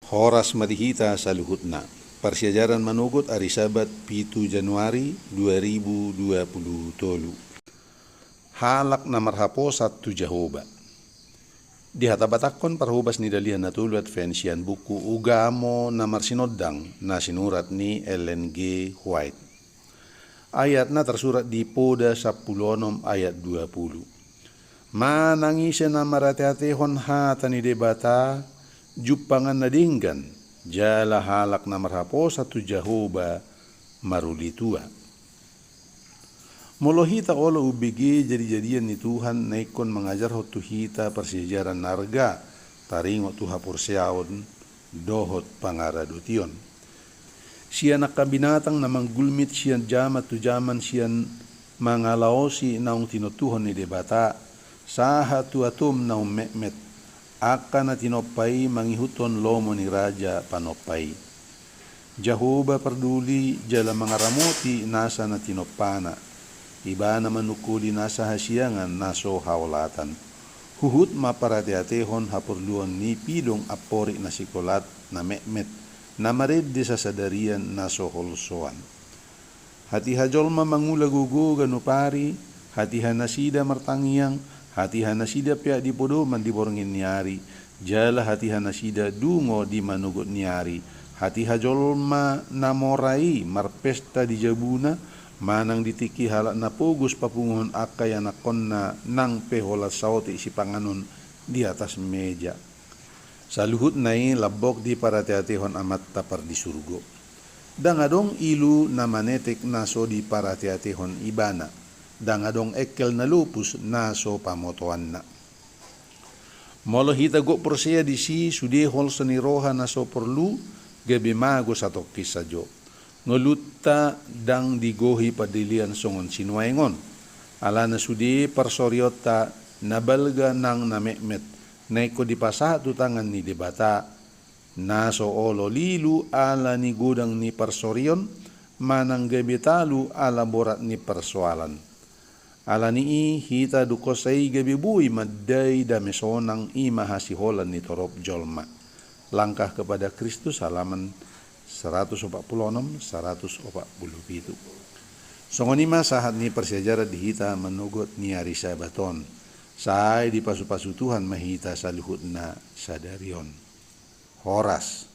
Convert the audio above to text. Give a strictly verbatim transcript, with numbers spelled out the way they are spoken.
Horas ma di hita saluhutna. Parsiajaran manogot ari Sabat pitu Januari dua ribu dua puluh tolu. Halak na marhaposan tu Jahowa. Dihatabatakhon parhobas ni Dalihan Na Tolu Advent sian buku Ugamo na Marsinondang na sinurat ni Ellen G. White. Ayatna tarsurat di Poda sampulu onom ayat dua puluh. Manang ise na marateatehon hata ni Debata, jumpanganna denggan, jala halak na marhaposan tu Jahowa maruli tua. Molo hita olo umbege jadijadian ni Tuhan na ingkon mangajarhon tu hita parsiajaran na arga, taringot tu haporseaon dohot pangaradotion. Sian angka binatang na manggulmit sian jaman tu jaman sian mangalaosi naung tinontuhon ni Debata, sahat tu atom na ummetmet, angka na tinompa i mangihuthon lomo ni Raja Panompa i. Jahowa parduli jala mangaramoti nasa na tinompana. Ibana manungkoli nasa hasiangan na so haolatan. Huhut maparateatehon haporluon ni pidong amporik na sikolat na metmet, na marende sasadarian na so holsoan. Hatiha jolma mangula gogo ganup ari, hatiha nasida martangiang, hatiha nasida peak di podoman di borngin ni ari, jala hatiha nasida dungo di manogot ni ari, hatiha jolma na mora i marpesta di jabuna, manang di tingki halak na pogos papunguhon angka ianakhonna nang pe holan saotik sipanganon di atas meja. Saluhutna i lambok diparateatehon Amanta pardisurgo. Ndang adong ilu na manetek na so diparateatehon Ibana, ndang adong engkel na lopus na so pamotoanna. Molo hita gok porsea disi, sude holso ni roha na so porlu, gabe mago satongkin sajo. Ngolunta ndang digohi pandelean songon sinuaeng on. Alana sude parsorionta na balga nang na metmet, na ingkon dipasahat tu tangan ni Debata, na so olo lilu ala ni godang ni parsorion, manang gabe talu ala borat ni parsoalan. Ala ni i hita dung hosa i gabe boi mandai dame sonang, i ma hasiholan ni torop jolma. Langkah Kepada Kristus, halaman saratus opat pulu onom, saratus opat pulu pitu. Songon i ma sahat ni parsiajaran di hita manogot ni ari Sabat on. Sai dipasupasu Tuhan ma hita saluhutna sadari on. Horas.